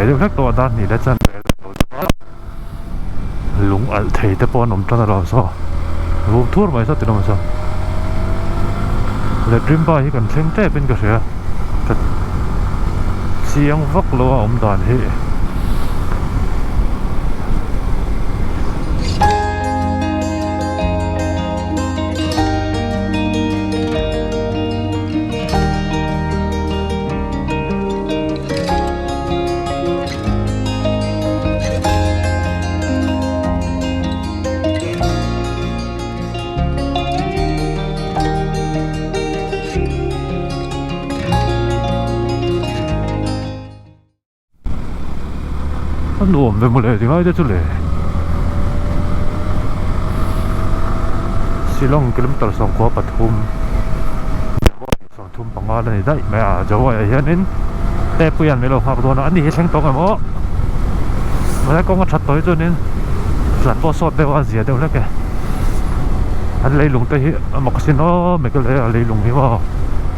tlai deuh hlek tawh a dar hnih leh chuan rel a lo deuh a lung alh thei te pawh an awm tan alawm saw vum thur mai saw ti lawm saw Ledrimba hi kan thleng tep in ka hria ka chiang vak lo a awm dan hi. A nuam ve mawle ti ngai te chu le Shillong kilometer 13. Thum panga la ni daih mai a Jawai ah hianin tepui an milo nghak dawn a ani hi thleng tawng em aw mahse kawng a that tawh hi chuanin tlan pawh sawt deuh a zia deuh hlek e an leilung te hi a mak sin aw Meghalaya leilung hi maw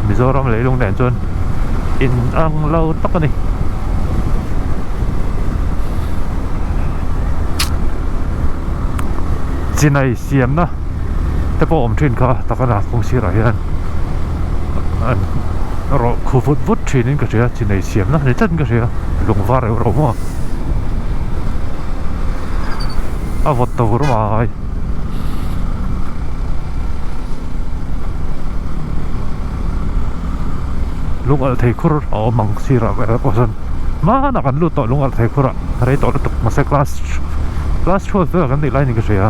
Mizoram leilung nen chuan in ang lo tak a ni. Chinai siamna te pawh awm thin kha takana kawng sirah hian an rawh khu vut vut thin in ka hria chinai siamna ni tlat in ka hria lung var reuh reuh maw a vawt ta vur mai. Lung alh thei khur a awm ang sirah pawh sawn hmanah kan lut tawh lung alh thei khurah. Rei tawh lutuk mahse class class 12 vel kan tih lai ni ka hria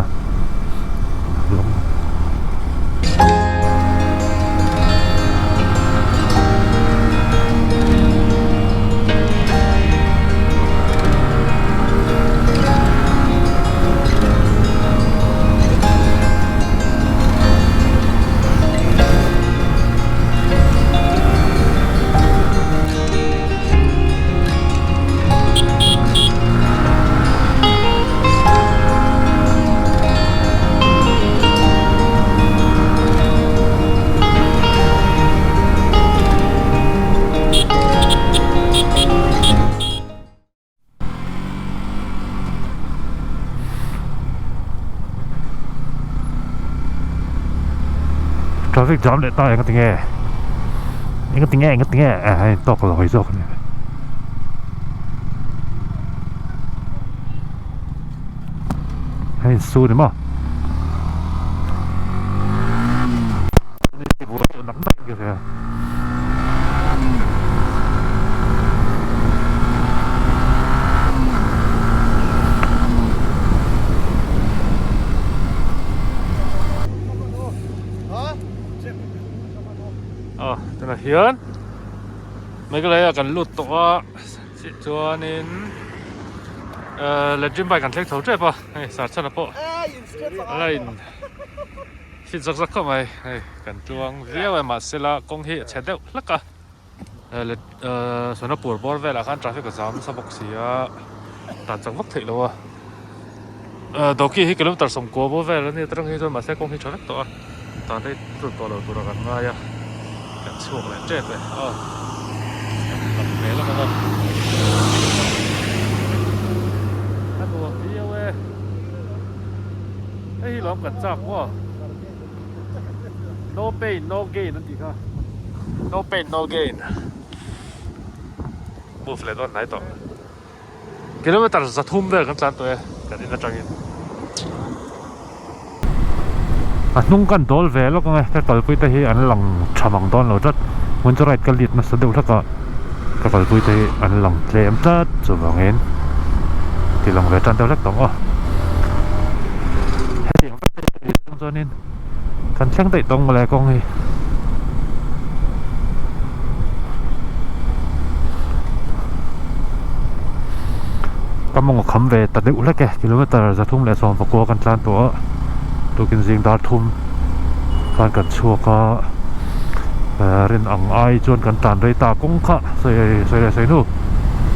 Traffic jam leh ta eng tinge eng tinge eng tinge a hei tawk lo hawi zawk a ni. Hei su ni maw Aw tunah hian Meghalaya kan lut tawh a chuanin ehh Ladrim bike kan thleng chho tep a hei Sarchana pawh a in fit zak zak khawp mai hei kan tluang viau a mahsela kawng hi a chhe deuh hlek a. Sonapur bawr velah khan traffic a zam nasa bawk si a tan chak vak theih loh a Dawki hi kilometer 90 bawr vel a ni aṭang hi chuan mahse kawng hi tha vek tawh a tan rei lut tawh lo tura kan ngai a kan chhuak leh tep e aw kan lam ve lawk ang a a nuam viau e hei hi lawm kan chak maw no pain no gain an tih kha. No pain no gain Move leh dawn hnai tawh Kilometer 300 vel kan tlan tawh e kan in atangin A hnung kan dawl ve lawk ang e ka kalpui te hi an lang tha mang dawn lo tlat hmun chu right ka lead nasa deuh hlek a ka kalpui te hi an lang tlem tlat chuvangin ti lang ve tan deuh hlek tawh ang aw hetiang vek te hi chuanin. Kan thleng daih tawng mawle kawng hi. Ka mawng a kham ve ta deuh hlek e kilometer 319 kan tlan tawh a tukin zing dar thum khan kan chhuak a rin ang ai chuan kan tlan rei ta kawng kha sawi sawi leh sawi hnu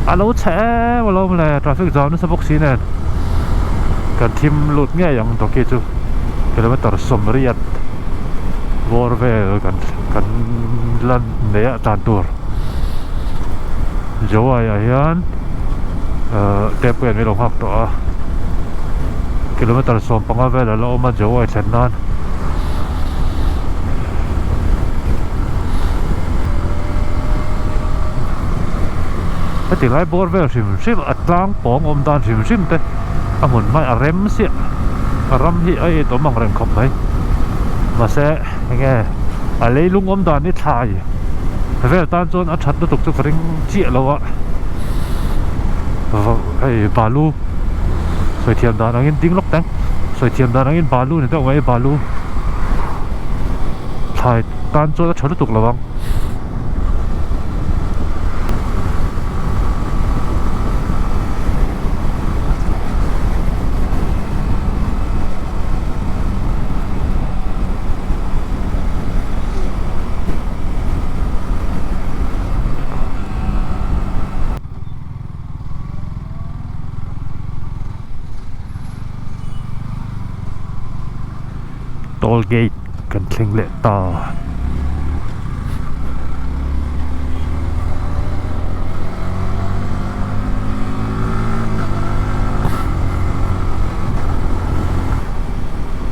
a lo chhe em alawm mawle traffic jam nasa bawk si nen kan thim lut ngei ang dawki chu. Kilometer 80 bawr vel kan kan la nei a tan tur Jowai ah hian. Tep pawh hian min lo nghak tawh a kilometer 15 vel a la awm a Jowai thlen nan. Heti lai bawr vel hrim hrim a tlang pawng awm dan hrim hrim te a hmun hmai a rem siah a ram hi a it awm ang reng khawp mai mahse enge a leilung awm dan hi thlai vel tan chuan a that lutuk chu ka ring chiah lo a hei balu sawi thiam dan angin ding lawk teng sawi thiam dan angin balu ni deuh mai balu thlai tan chuan a tha lutuk lo ang. Toll gate kan thleng leh ta.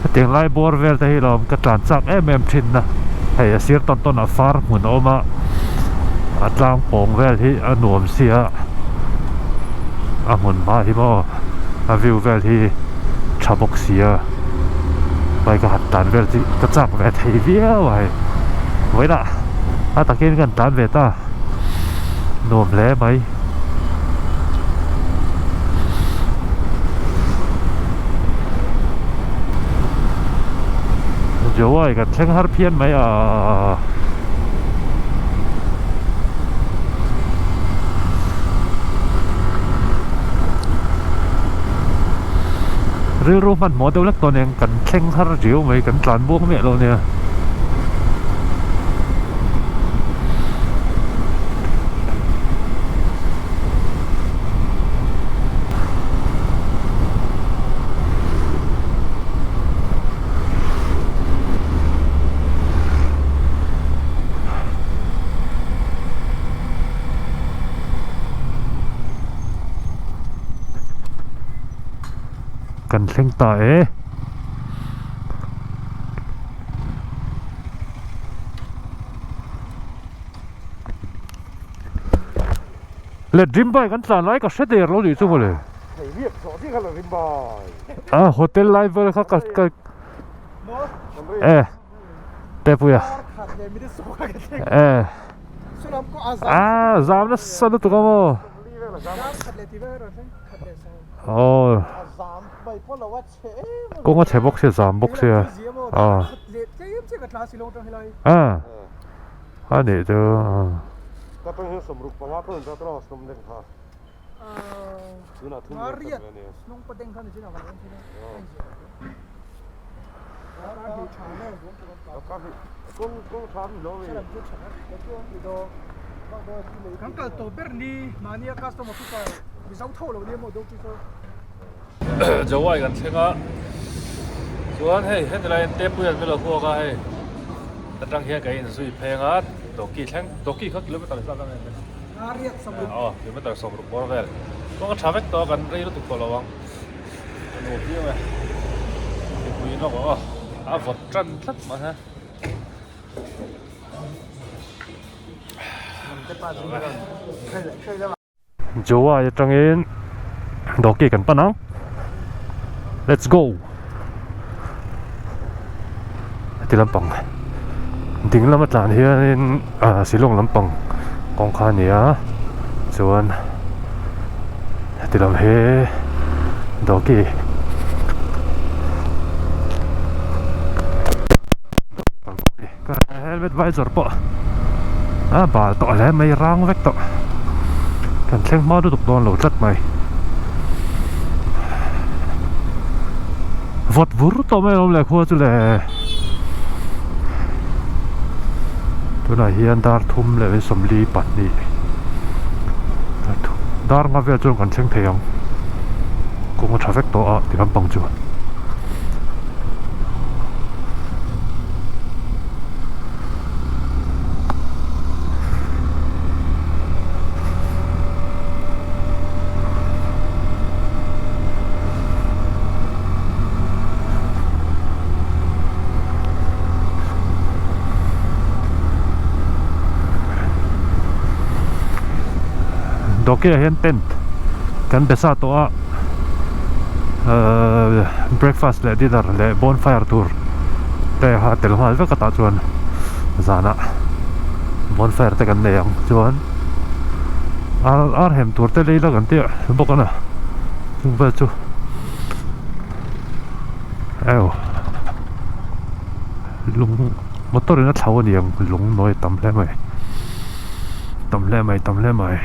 Hetiang lai bawr vel te hi lawm ka tlan chak em em thin a hei a sir tawn tawn ah far hmun a awm a a tlang pawng vel hi a nuam sia a hmun hma hi maw a view vel hi tha bawk sia bike a han tlan vel chu ka chak ve thei viau a hei vawiinah a takin kan tlan ve ta nuam hle mai. Jowai kan thleng har phian mai a. Rilru hmanhmawh deuh hlek tawh nen kan thleng har riau mai kan tlan buang miah lo nia. Kan thleng ta e. Le dream bike an tlan lai ka hre der lo nih chu mawle. A hotel lai vel kha ka ka e Tepuia e a zam nasa lutuk a maw aw kawng a chhe bawk sia zam bawk sia a a a nih chu Jawai kan thleng a chuan hei heti lai hian tep pui an lo huak a hei atang hian kan inzui pheng a dawki thleng dawki kha kilometer zat a aw kilometer 60 bawr vel kawng a tha vek tawh a kan rei lutuk tawh lo ang a nuam viau e mipui lawk aw a vawt tan tlat mai a. Jowai atangin dawki kan pan ang let's go heti lampang ding lama tlan hianin ah Shillong lampang kawng kha a ni a chuan heti lam hi dawki Helmet visor pawh a bal tawh hle mai rang vek tawh kan thleng hma lutuk dawn lo tlat mai vawt vur tawh mai awm leh khua chu le tunah hian dar thum leh 42 dar nga vel chuan kan thleng thei ang kawng a tha vek tawh a ti lampang chu. Dawki ah hian tent kan be sa tawh a ahh breakfast leh dinner leh bonfire tur te kha a tel nghal vek a tah chuan zanah bonfire te kan nei ang chuan ar ar hem tur te lei la kan tih bawk a na chung vel chu eo lung motor in a thlo a ni ang lung nawi a tam hle mai tam hle mai tam hle mai.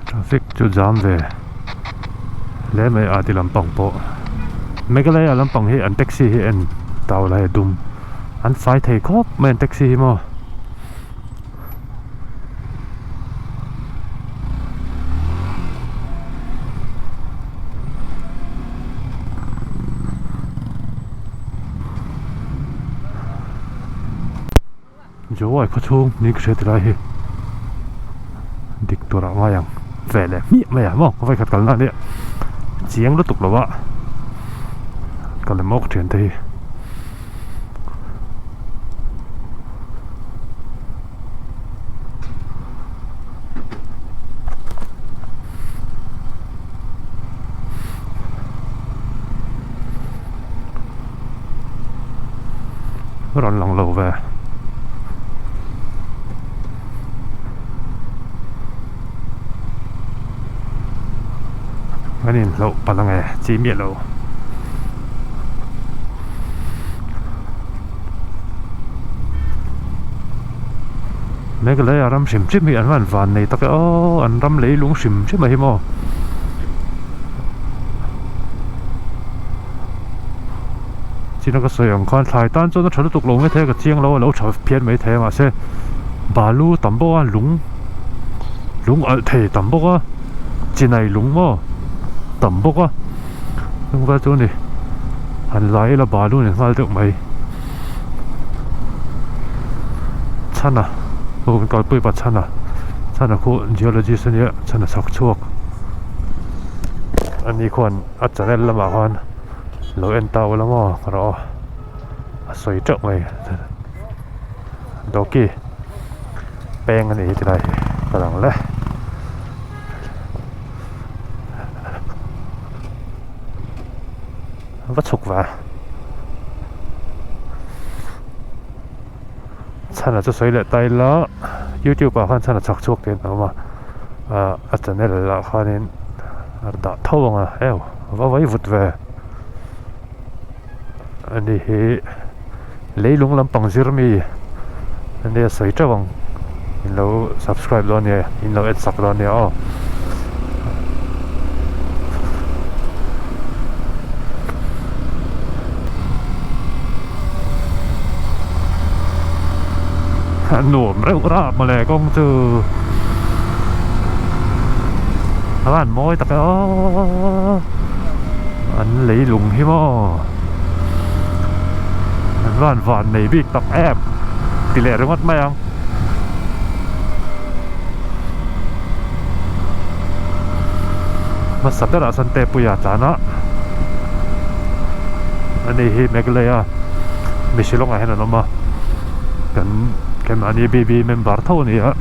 Traffic chu jam ve hle mai a ti lampang pawh Meghalaya lampang hi an taxi hi en tau la hei dum an fai thei khawp mai an taxi hi maw. Jawai khaw chhung ni ka hria ti lai hi dik tur ah ngai ang ve leh hmiah mai ah maw ka vawikhat kalna ania chiang lutuk lo a ka lem awk thian te hi. Rawn lang lo ve. Kan inhloh palh ange chi miah lo. Meghalaya ram hrim hrim hi an van van nei tak e aw an ram leilung hrim hrim a hi maw. China ka sawi ang khan thlai tan chuan a tha lutuk lo maithei a ka chiang lo a lo tha phian maithei a mahse balu tam bawk a lung lung alh thei tam bawk a chinai lung maw tam bawk a chung vel chu a ni han lai ila balu ni nghal deuh mai chhana aw kan kalpui pa chhana chhana khu geologist ania chhana chhak chhuak ani khuan a channel lamah khan lo en ta ula maw rawh aw a sawi teuh mai dawki peng a nih hi tilai hi ka lang le va chhuk va chhana chu sawi leh ta ila youtube ah khan chhana chhak chhuak te an awm a ah a channel ah khanin a dah tho ang a eu va vai vut ve ani hi leilung lampang zir mi ania sawi teuh ang in lo subscribe dawn nia in lo en sak dawn nia aw. Nuam reuh rap mawle kawng chu a van mawi tak e aw an leilung hi maw an van van nei bik tak em ti leh ringawt mai ang. Hmasa berah chuan Tepuia tlan a ani hi Meghalaya mi Shillong ah hian an awm a kan keimahni BB member tho a ni a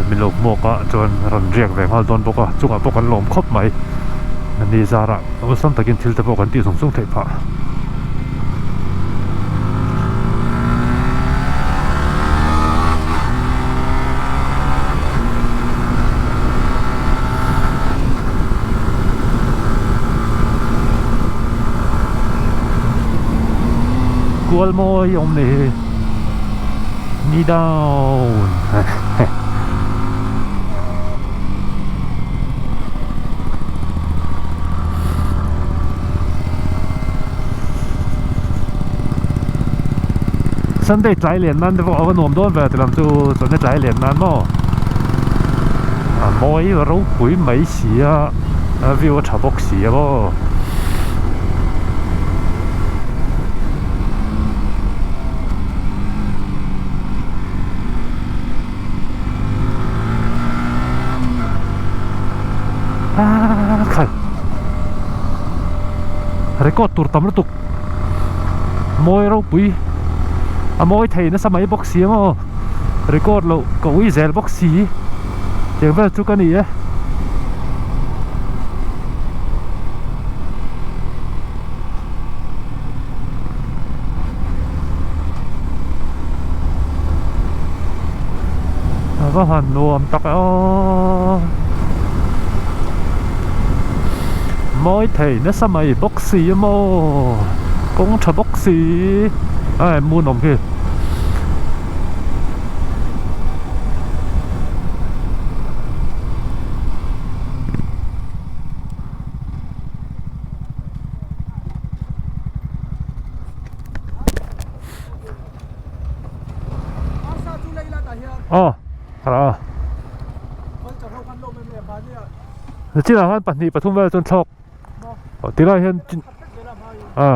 min lo hmuak a chuan rawn riak ve nghal dawn bawk a chungah pawh kan lawm khawp mai ani zarah awlsam takin thil te pawh kan tih zung zung theih phah. Kual mawi awm nei hi ni down Sunday tlai len nan te pawh a va nuam dawn ve ti lam chu Sunday tlai len nan maw a mawi ropui mai si a a view a tha bawk si a maw. Aaa khai record tur tam lutuk. Mawi ropui a mawi thei nasa mai bawk si maw record loh ka ui zel bawk si tiang vel chu ka ni e. A va han nuam tak e aw mawi thei nasa mai bawk si a maw kawng tha bawk si a hmun awm khi. Aw a chinah khan pahnih pathum vel chuan thlawk tilai hian a.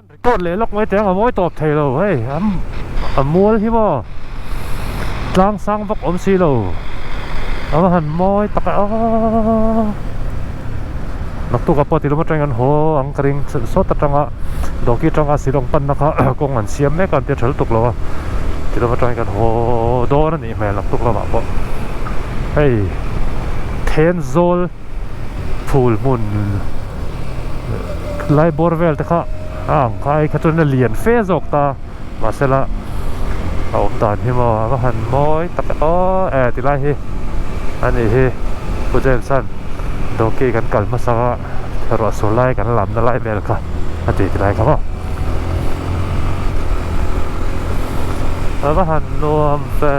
Record leh lawk mai teh ang a mawi tawp thei lo hei a mual hi maw tlang sang vak awm si lo a va han mawi tak a aw naktuk ah pawh tilum atangin an haw ang ka ring sawt atanga dawki atanga silawng panna kha kawng an siam mek a an ti a tha lutuk lo a tilum atangin kan haw dawn a nih hmel naktuk lamah pawh hei. Thenzawl phul hmun lai bawr vel te kha a ang kha ai kha chuan a lian fe zawk ta mahsela a awm dan hi maw a va han mawi tak e aw e ti lai hi a nih hi Pu James an Dawki kan kal hmasa a ruah sur lai kan lamna lai vel kha a ti ti lai kha maw a va han nuam ve.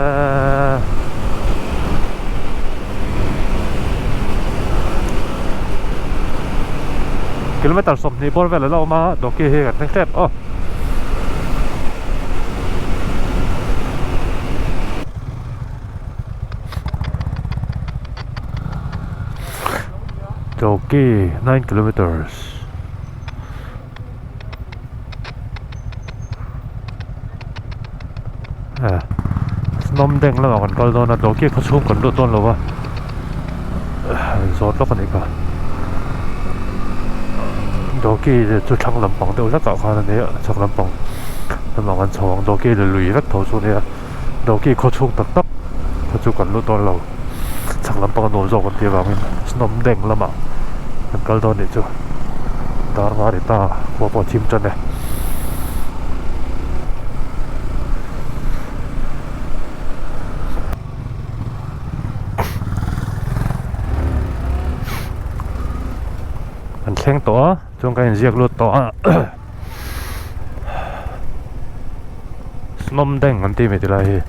Kilometer sawmhnih bawr vel a la awm a Dawki hi kan thleng tep aw. Dawki 9 kilometers. Snom deng lamah kan kal dawn a Dawki khaw chhung kan lut dawn lo va zawt lawk a nih kha Dawki chu thlang lampang deuh hlekah khan a ni a chhak lampang lamah kan chho ang Dawki la lui vek tho chu a nia Dawki khaw chhung tak tak kha chu kan lut dawn lo chhak lampang a nuam zawk an tih avangin Snom deng lamah kan kal dawn nih chu dar nga ri ta khua pawh a thim tan e. Kan thleng tawh a chuan kan inziak lut tawh a Snom Deng an tih mai tilai hi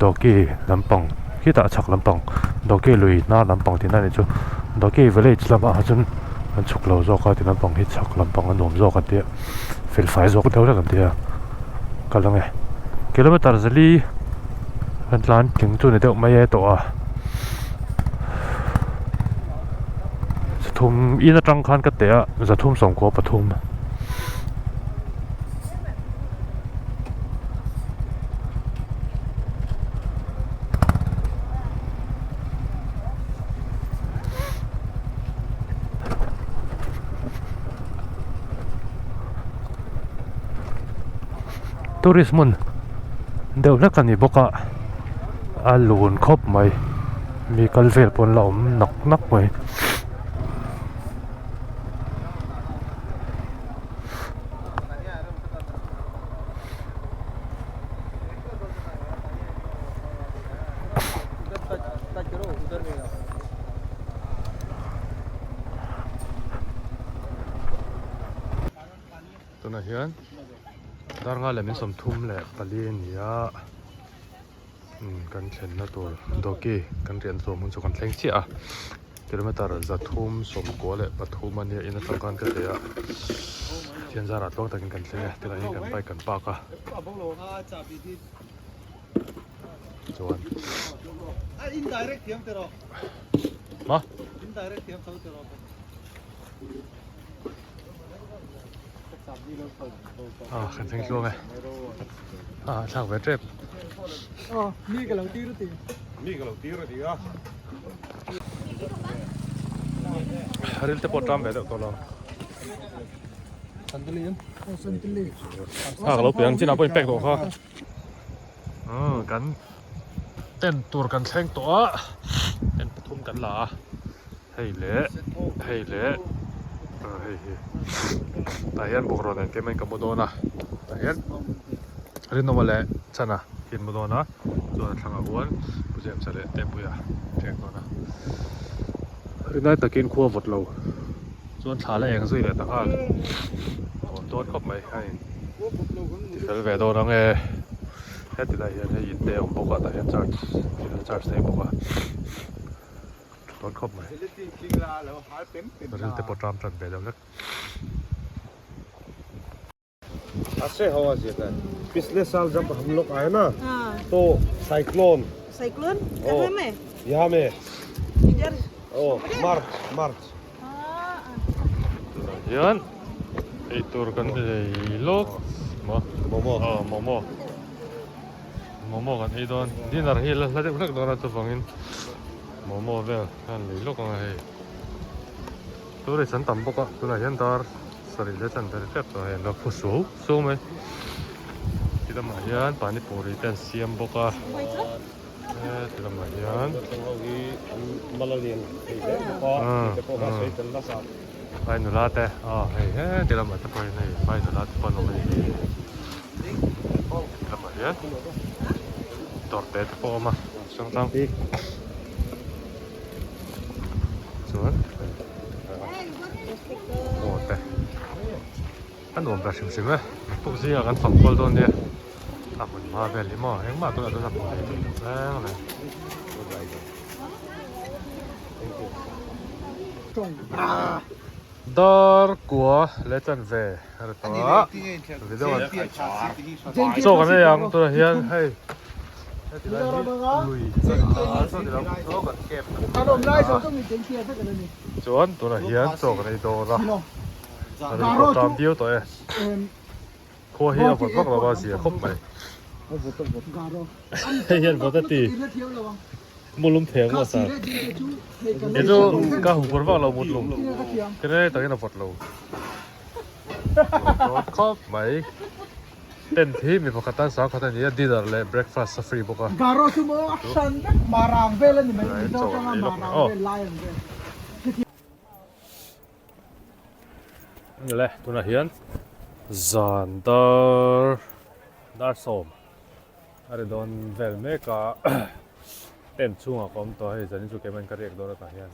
Dawki lampang khitah chhak lampang Dawki lui hnar lampang tihna a nih chu Dawki village lamah kha chuan an chhuk lo zawk a ti lampang hi chhak lampang a nuam zawk an tia fel fai zawk deuh hlek an tia kal ang e kilometer zali kan tlan tling chu ni deuh mai e tawh a zathum in atang khan ka teh a zathum sawmkua pathum. Tourist hmun deuh hlek a ni bawk a a lun khawp mai mi kal vel pawh an la awm nak nak mai. Tunah hian dar nga leh min 34 a ni a kan thlenna tur Dawki kan rian zawm hun chu kan thleng chiah a kilometer 393 a nia in atang khan ka teh a thian zarah tluang takin kan thleng a tilai hi kan bike kan park a. Chuan ma ah kan thleng tluang e ah thlak ve tep mi ka lo tir ti mi ka lo tir ti a ril te pawh tram ve deuh tawh lo ah ka lo piang chinah pawh in pack tawh kha Kan tent tur kan thleng tawh a tent pathum kan la a hei leh hei leh hei hi tah hian bawkrawn nen kem in ka mu dawn a tah hian Rinawma leh Chana hi an mu dawn a chuan a thlangah huan Pu James-a leh Tepuia an riak dawn a rinai takin khua vawt lo chuan thla la eng zui leh ta nghal nuam dawn khawp mai a in. Ti fel ve dawn ang e heti lai hian hei in te a awm bawk a tah hian charge thil a charge thei bawk a tha dawn khawp mai ril te pawh tram tan ve deuh hlek. ऐसे हवा ज्यादा है पिछले साल जब हम लोग आए ना तो साइक्लोन साइक्लोन कहाँ में यहाँ में इधर ओ मार्च मार्च Tunah hian eitur kan ei lawk maw momo aw momo momo kan ei dawn dinner hi la hla deuh hlek dawn a chuvangin momo vel kan lei lawk ang a hei tourist an tam bawk a tunah hian dar sarih leh chan vel tep tawh a hei an lo phu suau suau mai ti lamah hian panipuri te an siam bawk a. Heti lamah hian Vai nula te aw hei heti lamah te pawhin hei vai nula te pawh an awm a ni heti lamah hian dawr te te pawh a awm a hrang hrang chuan hei aw te. A nuam ta hrim hrim e, puk zingah kan fang kual dawn nia, a hmun hma vel hi maw engmah tunah chuan a hmuh theih tawh loh reng reng. Dar kua leh chan ve a ri tawh a, video an chaw kan ei ang tunah hian hei heti lai hi lui saw ti lam saw kan camp chuan tunah hian chaw kan ei dawn a. A ri pawh tam viau tawh e. Khua hi a vawt vak lo a zia khawp mai. Hei hian vawt a ti. Mulum thei ang maw sir? Kei chu ka huphur vak lo mutlum. Kene takin a vawt lo. Vawt khawp mai. Tent hi mi pakhat tan sangkhat a ni a, dinner leh breakfast a free bawk a. Chaw an ei lawk mai aw. Le tunah hian zan dar dar sawm a ri dawn vel mek a tent chhungah ka awm tawh a hei zanin chu keimah in ka riak dawn a tah hian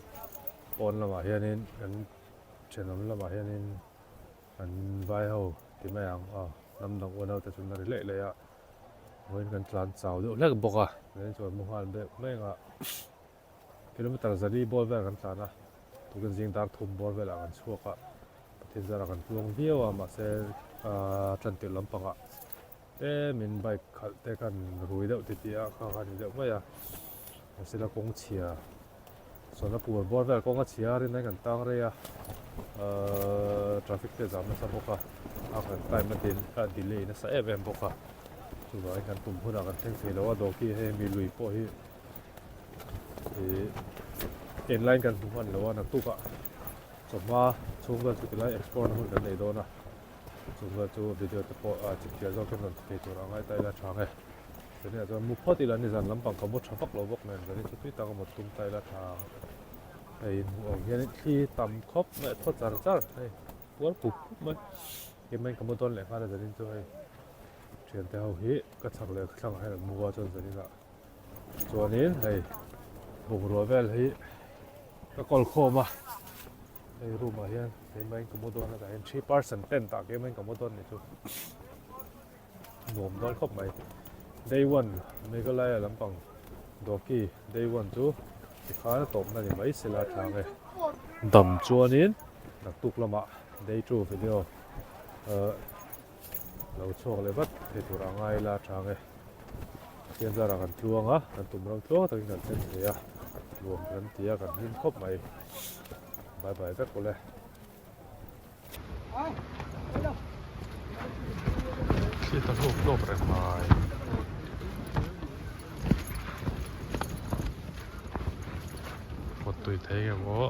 pawn lamah hianin kan thenawm lamah hianin an vai ho ti mai ang aw hnam dang unau te chu an la ri leih leih a vawiin kan tlan chau deuh hlek bawk a zanin chu an mu nghal deuh mai ang a. Kilometer zali bawr vel kan tlan a, tukin zing dar thum bawr velah kan chhuak a, Pathian zarah kan tluang viau a, mahse aaa tan tirh lampangah tlemin bike khalh te khan rui deuh titih a, kha kha a ni deuh mai a, mahse la kawng chhia sawna pur bawr vel kawng a chhia a rin aiin kan tang rei a, aaa traffic te a zam nasa bawk a, a kan time a din a delay nasa em em bawk a, chuvangin kan tum hunah kan thleng thei lo a, dawki hei mi lui pawh hi. Ih enlaiin kan hmu hman lo a naktukah chawhma chhung vel chu tilai explore na hun kan nei dawn a chung vel chu video te pawh a chipchiar zawk hian rawn ti thei tur a ngai ta ila tha ang e zanin ah chuan mu phawt ila nizan lampang ka mu tha vak lo bawk nen zanin chu tui tak a mut tum ta ila tha ang hei hmuh ang hianin thli tam khawp mai a thaw char char hei puar pup pup mai keimah in ka mu dawn leh nghal a zanin chu hei thiante ho hi ka chak leh ka thlangah hian an mu a chuan zanin ah. Chuanin hei bungrua vel hi ka kawl khawm a hei room ah hian keimah in ka mu dawn a tah hian three person tent ah keimah in ka mu dawn ni chu nuam dawn khawp mai day one Meghalaya lampang Dawki day one chu tikhan a tawpna ni mai sela tlang e dam chuanin naktuk lamah day two video ahh lo chhuak leh vat thei tur a ngai la tang e. Pathian zarah kan tluang a, kan tum ram tluang takin kan thleng thei a, nuam kan ti a, kan hlim khawp mai. Bye bye vek ule. Thli ta hlawk hlawk reng mai. Kawt tui thei nge maw.